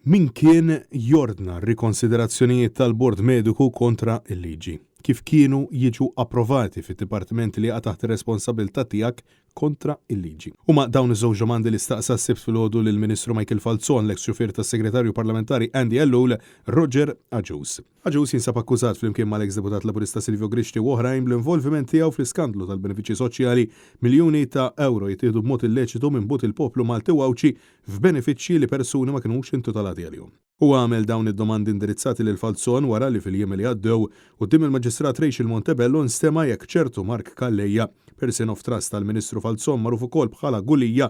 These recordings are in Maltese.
Min kien jordna r-rikonsiderazzjonijiet tal-Bord Mediku kontra l-liġi? Kif kienu jiġu approvati fid-dipartiment li jaqa' taħt ir-responsabbiltà tiegħek kontra l-liġi? Huma dawn iż-żewġ domandi li staqsa s-Sibt filgħodu lill-Ministru Michael Falzon l-eks xufier tas-Segretarju Parlamentari Andy Ellul, Roger Agius. Agius jinsab akkużat flimkien mal-eks Deputat Laburista Silvio Grixti u oħrajn bl-involviment tiegħu fl-iskandlu tal-benefiċċji soċjali, miljuni ta' ewro jittieħdu b'mod illeċitu minn but il-poplu Malti u Għawdxi f'benefiċċji li persuni ma kinux intitolati għalihom. Huwa għamel dawn id-domandi indirizzati lil Falzon wara li fil-jiem li għaddew, quddiem il-Maġistrat Rachel Montebello nstema' jekk ċertu Mark Calleja, person of trust tal-Ministru Falzon magħruf ukoll bħala Gulia,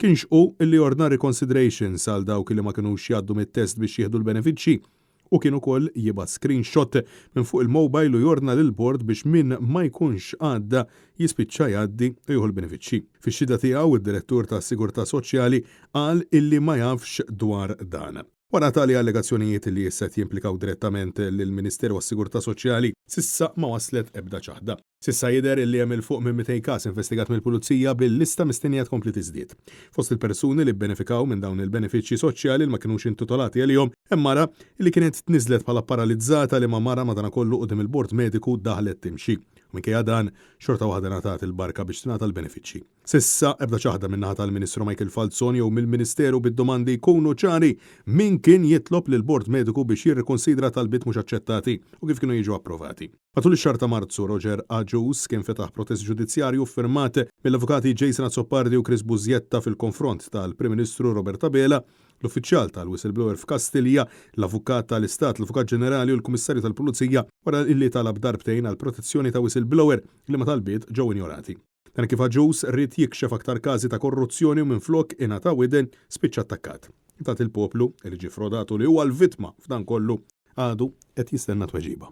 kienx hu li ordna reconsiderations għal dawk li ma kinux jgħaddu mit-test biex jieħdu l-benefiċċji. Hu kien ukoll jibgħat screenshot minn fuq il-mobile u jordna lill-bord biex min ma jkunx għadda jispiċċa jgħaddi u jieħu l-benefiċċji. Fix-xhieda tiegħu, id-Direttur tas-Sigurtà Soċjali qal illi ma jafx dwar dan. Wara tali allegazzjonijiet li issa qed jimplikaw direttament lill-Ministeru għas-Sigurtà Soċjali, s'issa ma waslet ebda ċaħda. S'issa jidher illi hemm 'il fuq minn 200 każ investigat mill-Pulizija bil-lista mistennija tkompli tiżdied. Fost il-persuni li bbenefikaw minn dawn il-benefiċċji soċjali li ma kinux intitolati għalihom hemm mara li kienet tniżżlet bħala pparalizzata liema mara madanakollu quddiem il-bord mediku daħlet timxi. U minkejja dan, xorta waħda ngħatat il-barka biex tingħata l-benefiċċji. S'issa, ebda ċaħda min-naħa tal-Ministru Michael Falzon jew mill-Ministeru bid-domandi jkunu ċari min kien jitlob lill-bord mediku biex jirrikunsidra talbiet mhux aċċettati u kif kienu jiġu approvati. Matul ix-xahar ta' Marzu, Roger Agius kien fetaħ protest ġudizzjarju ffirmat mill-avukati Jason Azzopardi u Chris Busietta fil-konfront tal-Prim Ministru Robert Abela, l-uffiċjal tal-whistleblower f'Kastilja, l-Avukat tal-Istat, l-Avukat Ġenerali u l-Kummissarju tal-Pulizija wara li talab darbtejn għall-protezzjoni ta' whistleblower, liema talbiet ġew injorati. Dan kif Agius ried jikxef aktar każi ta' korruzzjoni u minflok ingħata widen, spiċċa attakkat. Intant il-poplu, li ġie frodat u li huwa l-vittma f'dan kollu, għadu qed jistenna tweġiba.